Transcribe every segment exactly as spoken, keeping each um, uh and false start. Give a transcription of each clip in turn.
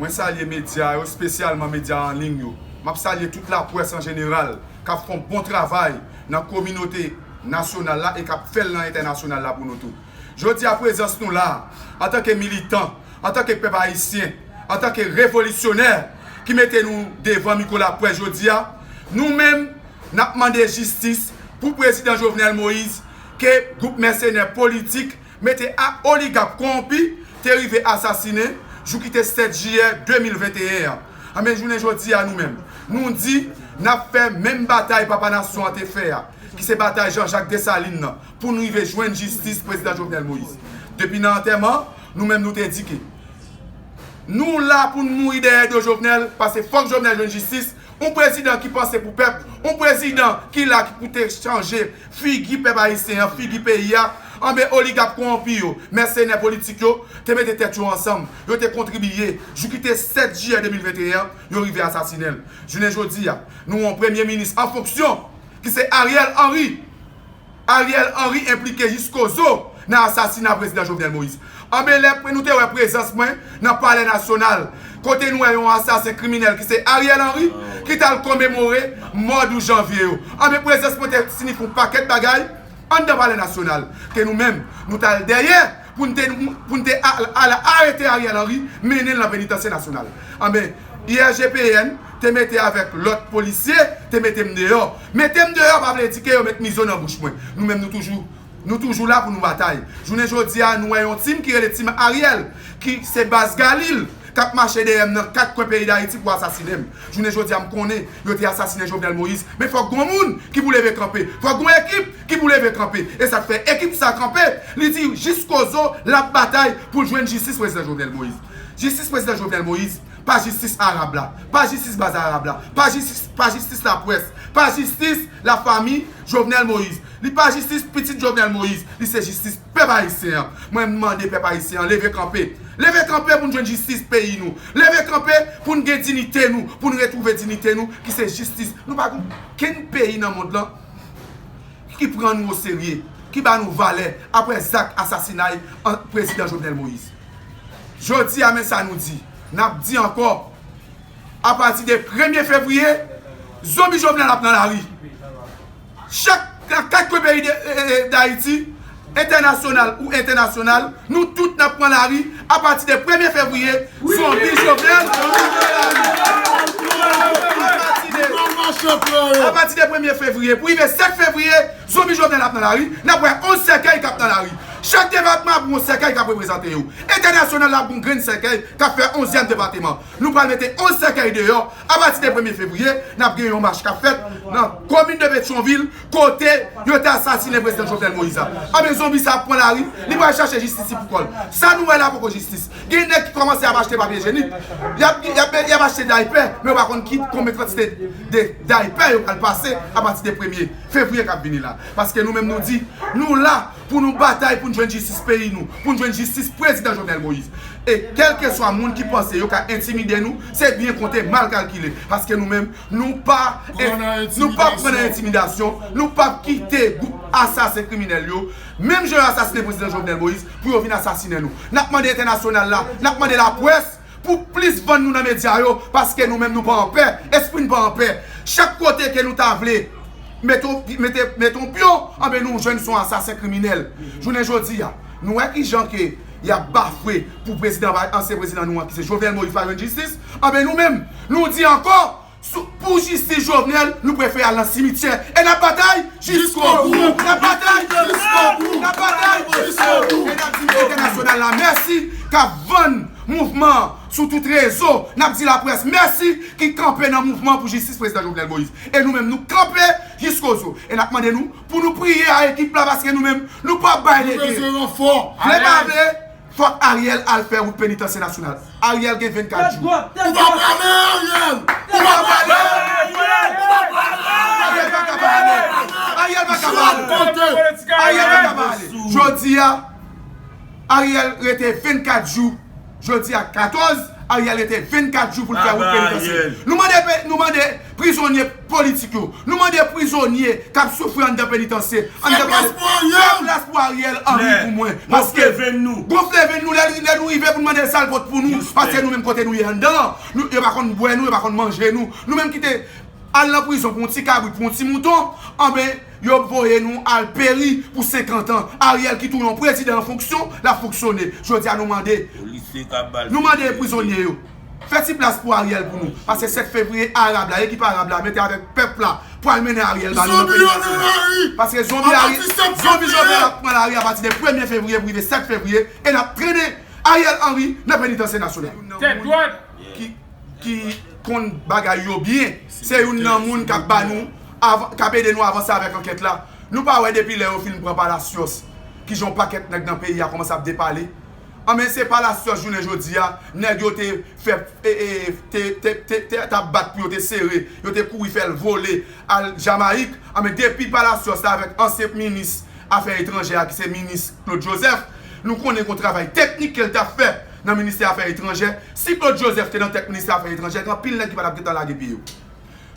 Mwen salye medya yo, espesyalman medya an liy yo. M ap salye tout laprès an jeneral k ap fè yon bon travay nan kominote nasyonal la e k ap fè l nan entènasyonal la pou nou tou. Jodi a, prezans nou la, antanke militan, antanke pèp ayisyen, antanke revolisyonè ki mete nou devan mikwo laprès jodi a, nou menm, n ap mande jistis pou prezidan Jovenel Moïse ke gwoup mèsenè politik mete a oligak kowonpi te rive asasinen jou ki te sèt jiyè de mil venteyen an. Anben, jounen jodi a, nou menm, nou di n ap fè menm batay papa nasyon an te fè a, ki se batay Jean Jacques Dessalines nan, pou n rive jwenn jistis prezidan Jovenel Moïse. Depi nan antèman, nou menm nou te di ke nou la pou n mouri dèyè do Jovenel, paske fòk Jovenel jwenn jistis. Yon prezidan ki panse pou pèp, yon prezidan ki la ki pou te chanje figi pèp ayisyen an, figi peyi a. Anben, oligak kowonpi yo, mèsenè politik yo, te mete tèt yo ansanm, yo te kontribiye, jou ki te sèt jiyè de mil venteyen an, yo rive asasinen l. Jounen jodi a, nou yon premye minis an fonksyon, ki se Ariel Henry. Ariel Henry enplike jiskozo nan asasina prezidan Jovenel Moïse. Anben, lè nou te wè prezans mwen nan Palè Nasyonal, kote nou wè yon asasen kriminèl ki se Ariel Henry, ki t al komemore mò douz janvye yo. Anben, prezans mwen te siyifi yon pakèt bagay anndan Palè Nasyonal, ke nou menm, nou t al dèyè pou n te, pou n te al, al arete Ariel Henry, mennen l nan penitansye nasyonal. Anben, I R G P N te mete avèk lòt polisye, te mete m deyò. Mete m deyò pa vle di ke yo met mizo nan bouch mwen. Nou menm, nou toujou, nou toujou la pou nou batay. Jounen jodi a, nou wè yon tim ki rele Tim Ariel, ki se baz Galil, k ap mache dèyè m nan kat kwen peyi Dayiti pou asasinen m. Jounen jodi a, m konnen yo te asasinen Jovenel Moïse, men fòk gon moun ki pou leve kanpe. Fòk gon ekip ki pou leve kanpe. E sa k fè ekip sa kanpe, li di jiskozo l ap batay pou l jwenn jistis prezidan Jovenel Moïse. Jistis prezidan Jovenel Moïse, pa jistis Arab la, pa jistis baz Arab la, pa jistis, pa jistis laprès, pa jistis lafanmi Jovenel Moïse. Li pa jistis pitit Jovenel Moïse, li se jistis pèp ayisyen an. Mwen mande pèp ayisyen an, leve kanpe. Leve kanpe pou n jwenn jistis peyi nou. Leve kanpe pou n gen diyite nou, pou n retwouve diyite nou, ki se jistis. Nou pa gen okenn peyi nan mond lan ki pran nou oserye, ki ba nou valè apre zak asasinay an prezidan Jovenel Moïse. Jodi a, men sa nou di. N ap di ankò, apati de premye fevriye, zonbi Jovenel ap nan lari. Chak, nan kat kwen peyi de, e, e, Dayiti, entènasyonal ou entènasyonal, nou tout n ap pran lari apati de premye fevriye, zonbi Jovenel ap nan lari. Apati de, apati de premye fevriye pou rive sèt fevriye, zonbi Jovenel ap nan lari, n ap wè onz sèkèy k ap nan lari. Chak depatman ap gen yon sèkèy k ap reprezante yo. Entènasyonal la ap gen yon grenn sèkèy k ap fè onzyèm depatman. Nou pral mete onz sèkèy deyò. Apati de premye fevriye, n ap gen yon mach k ap fèt nan komin de Petyonvil, kote yo te asasinen prezidan Jovenel Moïse la. Anben, zonbi sa ap pran lari, li pral chache jistis li pou kò l. Sa nou wè la poko jistis. Gen nèg ki kòmanse ap achte papye jenik. Y ap, y ap, y ap achte daypè, men yo pa konn ki, konbyen kantite de daypè yo pral pase apati de premye fevriye k ap vini la. Paske nou menm nou di, nou la pou nou batay pou n jwenn jistis peyi nou, pou n jwenn jistis prezidan Jovenel Moïse. E kèlkeswa moun ki panse yo ka entimide nou, se byen konte, mal kalkile. Paske nou menm, nou pa, nou pa pran nan entimidasyon, nou p ap kite gwoup asasen kriminèl yo, menm jan yo asasinen prezidan Jovenel Moïse, pou yo vin asasinen nou. N ap mande entènasyonal la, n ap mande laprès, pou plis vann nou nan medya yo, paske nou menm nou pa anpè, espri n pa anpè. Chak kote ke nou ta vle mete, mete, mete yon pyon, anben nou jwenn se yon asasen kriminèl. Jounen jodi a, nou wè kijan ke y ap bafwe pou prezidan, ansyen prezidan nou an, ki se Jovenel Moïse, pa jwenn jistis, anben nou menm, nou di ankò, sou, pou jistis Jovenel, nou prefere al nan simityè. E n ap batay jiskobou. N ap batay jiskobou. N ap batay jiskobou. E n ap di entènasyonal la mèsi, k ap vann mouvman an sou tout rezo. N ap di laprès mèsi ki kanpe nan mouvman pou jistis prezidan Jovenel Moïse. E nou menm, nou kanpe jiskozo. E n ap mande nou pou nou priye a ekip la, paske nou menm, nou p ap bay lege. Nou bezwen ranfò. Vle pa vle, fòk Ariel al fè wout penitansye nasyonal. Ariel gen vennkat jou. Ou pa prale, Ariel! Ou pa prale! Ou pa prale! Ariel pa ka pa ale! Ariel pa ka pa ale! Ariel pa ka pa ale! Jodi a, Ariel rete vennkat jou. Jodi a katòz, Ariel rete vennkat jou pou l fè wout penitansye. Nou mande, nou mande prizonye politik yo. Nou mande prizonye k ap soufri anndan penitansye. Anndan plas pou Ariel. Fè plas pou Ariel Henry pou mwen. Paske gonfle venn nou. Gonfle venn nou lè, lè nou rive pou n mande l sa l pot pou nou. Paske nou menm kote nou ye anndan an, nou, yo pa konn bwè nou, yo pa konn manje nou. Nou menm ki te al nan prizon pou yon ti kabrit, pou yon ti mouton, anben, yo voye nou al peri pou senkant an. Ariel ki tou yon prezidan an fonksyon, l ap fonksyone. Jodi a nou mande, nou mande prizonye yo, fè ti plas pou Ariel pou nou. Paske sèt fevriye, Arab la, ekip Arab la, mete avèk pèp la, pral mennen Ariel ba nou nan peyi Ayiti. Paske zonbi Ari, zonbi Jovenel ap pran lari apati de premye fevriye pou rive sèt fevriye, e n ap trennen Ariel Henry nan penitansye nasyonal. Tèt dwat! Ki, ki konn bagay yo byen, se youn nan moun k ap ba nou, avan, k ap ede nou avanse avèk ankèt la. Nou pa wè depi lè yo fin pran Palacios, kijan yon pakèt nèg nan peyi a kòmanse ap depale. Anben, se Palacios jounen jodi a, nèg yo te fè, e, e, te, te, te, te, t ap bat pou yo te sere, yo te kouri fè l vole al Jamayik. Anben, depi Palacios la avèk ansyen minis afè etranjè a, ki se minis Claude Joseph, nou konnen gon travay teknik ke l t ap fè nan ministè afè etranjè. Si Claude Joseph te nan tèt ministè afè etranjè, gen anpil nèg ki pa t ap gentan lage pye yo.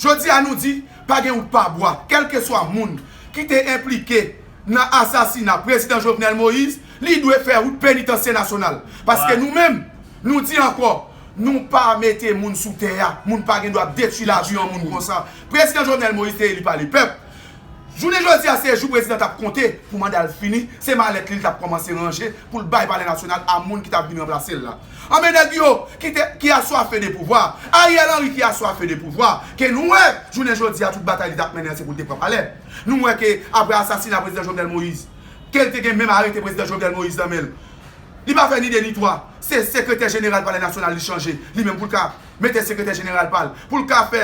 Jodi a nou di, pa gen wout pa bwa, kèlkeswa moun ki te enplike nan asasina prezidan Jovenel Moïse, li dwe fè wout penitansye nasyonal. Paske nou menm, nou di ankò, nou pa mete moun sou tè a, moun pa gen dwa ap detwi lavi yon moun konsa. Prezidan Jovenel Moïse te eli pa lepèp. Jounen jodi a, se jou prezidan t ap konte pou manda l fini, se malèt li l t ap kòmanse ranje pou l bay palè nasyonal a moun ki t ap vin ranplase l la. Anben nèg yo ki te, ki aswafe de pouvwa, Ariel Henry ki aswafe de pouvwa, ke nou wè jounen jodi a tout batay li t ap mennen an se pou l te pran palè. Nou wè ke apre asasina prezidan Jovenel Moïse, ke l te gen menm arete prezidan Jovenel Moïse nan men l. Li pa fè ni de ni twa. Se sekretè jeneral Palè Nasyonal li chanje, li menm pou l ka mete sekretè jeneral pa l, pou l ka fè,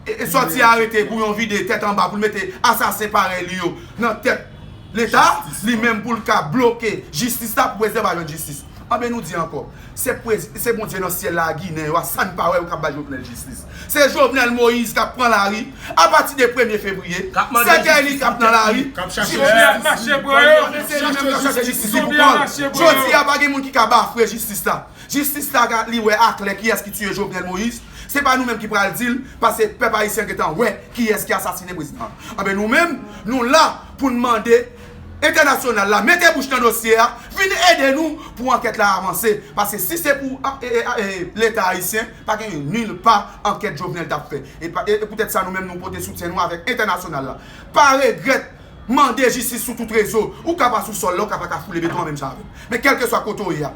e, e, sòti arete bouyon vide tèt anba pou l mete asasen parèy li yo nan tèt Leta, li menm pou l ka bloke jistis la pou prezidan pa jwenn jistis. Anben nou di ankò, se prez-, se Bondye nan syèl la a Ginen yo a, sa n pa wè yo k ap bay Jovenel jistis. Se Jovenel Moïse k ap pran lari apati de premye fevriye. Sèkèy li k ap nan lari. K ap chache jistis. Anben se li menm k ap chache jistis li pou kò l. Jodi a pa gen moun ki ka bafwe jistis la. Jistis la ka, li wè aklè kiyès ki tiye Jovenel Moïse. Se pa nou menm ki pral di l, paske pèp ayisyen gentan wè kiyès ki asasinen prezidan an. Anben nou menm, nou la pou n mande entènasyonal la mete bouch nan dosye a, vin ede nou pou ankèt la avanse. Paske si se pou, e, e, e, Leta ayisyen, pa gen nil pa ankèt Jovenel t ap fè. E pa, e, e poutèt sa nou menm nou pote soutyen nou avèk entènasyonal la. Pa regrèt mande jistis sou tout rezo. Ou ka pa sou sòl la, ou ka pa ka foule beton an menm jan avè m. Men kèlkeswa kote w ye a,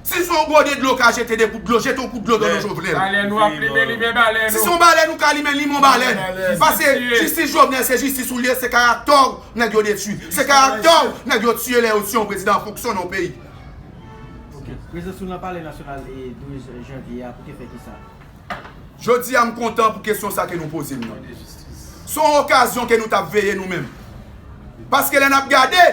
si se yon gode dlo w ka jete de kout dlo, jete yon kout dlo nan do Jovenel. Balèn ou ap limen, limen balèn ou. Si se yon balèn ou ka limen, limen yon balèn. Paske jistis Jovenel se jistis ou l ye, se karaktè w nèg yo detwi. Se karaktè w nèg yo tiye lè yo tiye yon prezidan an fonksyon nan yon peyi. Ok. Prezans ou nan Palè Nasyonal e douz janvye a, pou te fè kisa? Jodi a, m kontan pou kesyon sa ke nou poze m nan. Se yon okazyon ke nou t ap veye nou menm. Paske lè n ap gade,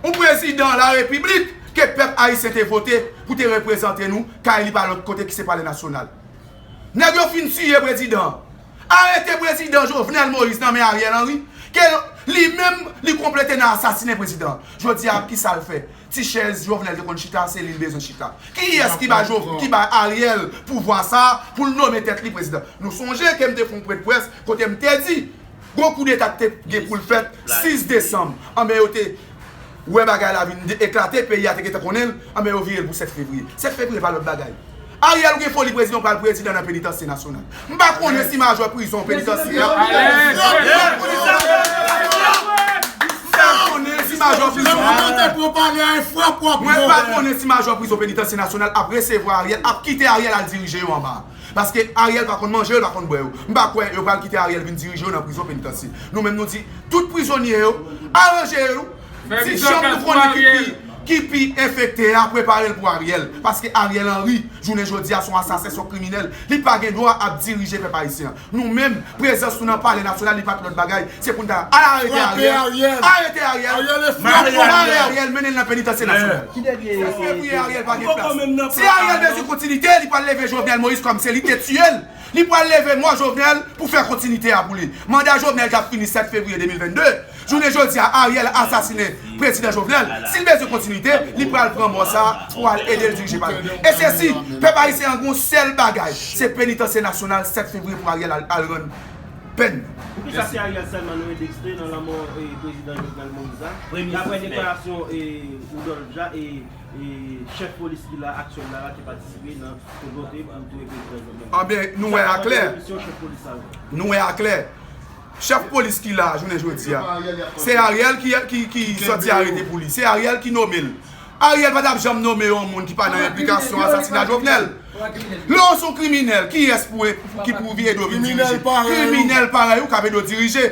yon prezidan larepiblik ke pèp ayisyen te vote pou te reprezante nou, kay li pa lòt kote ki se Palè Nasyonal. Nèg yo fin tiye prezidan an. Arete prezidan Jovenel Moïse nan men Ariel Henry, ke li menm li konplete nan asasinen prezidan an. Jodi a, kisa l fè? Ti chèz Jovenel te konn chita, se li l bezwen chita. Kiyès ki ba Jo-, ki ba Ariel pouvwa sa a pou l nome tèt li prezidan? Nou sonje ke m te fè yon pwen de près kote m te di, gon koudeta ki te gen pou l fèt sis desanm. Anben yo te wè bagay la vin de-, eklate, peyi a te gentan konnen l, anben yo vire l pou sèt fevriye. Sèt fevriye pa lòt bagay. Ariel, ou gen foli prezidan, ou pral prezidan nan penitansye nasyonal. M pa konnen si majò prizon penitansye a. M pa konnen si majò prizon. Mwen pa konnen si majò prizon penitansye nasyonal ap resevwa Ariel, ap kite Ariel al dirije yo anba a. Paske Ariel pa konn manje yo, l pa konn bwè yo. M pa kwè yo pral kite Ariel vin dirije yo nan prizon penitansye. Nou menm nou di, tout prizonye yo, aranje yo. Ti janm nou konnen ki pi, ki pi enfekte a, prepare l pou Ariel. Paske Ariel Henry, jounen jodi a, se yon asasen, se yon kriminèl. Li pa gen dwa ap dirije pèp ayisyen an. Nou menm, prezans nou nan Palè Nasyonal, li pa t lòt bagay. Se pou n ta al arete Ariel. Arete Ariel. Mare Ariel, mennen l nan penitansye nasyonal. Sèt fevriye, Ariel pa gen plas. Si Ariel bezwen kontinite, Li pral leve Jovenel Moïse kòm se li te tiye l. Li pral leve mò Jovenel pou fè kontinite a pou li. Manda Jovenel k ap fini sèt fevriye de mil vennde. Jounen jodi a, Ariel asasinen prezidan Jovenel. Si l bezwen kontinite, li pral pran mò sa pou al ede l dirije pa l. E se si pèp ayisyen an gen yon sèl bagay, se penitansye nasyonal sèt fevriye pou Ariel al, al rann pèn. Poukisa se Ariel sèlman nou endekse nan lanmò prezidan Jovenel Moïse la? Daprè deklarasyon Rudolph Jean e chèf polis ki la aktyèl la, la te patisipe nan konplote pou touye prezidan Jovenel. Anben, nou wè a klè. Nou wè a klè. Chèf polis ki la jounen jodi a, se Ariel ki, ki, ki sòti arete pou li. Se Ariel ki nome l. Ariel pa t ap janm nome yon moun ki pa nan enplikasyon asasina Jovenel. Lè w se yon kriminèl, kiyès pou, ki pou vide w vin dirije? Kriminèl parèy ou k ap ede w dirije.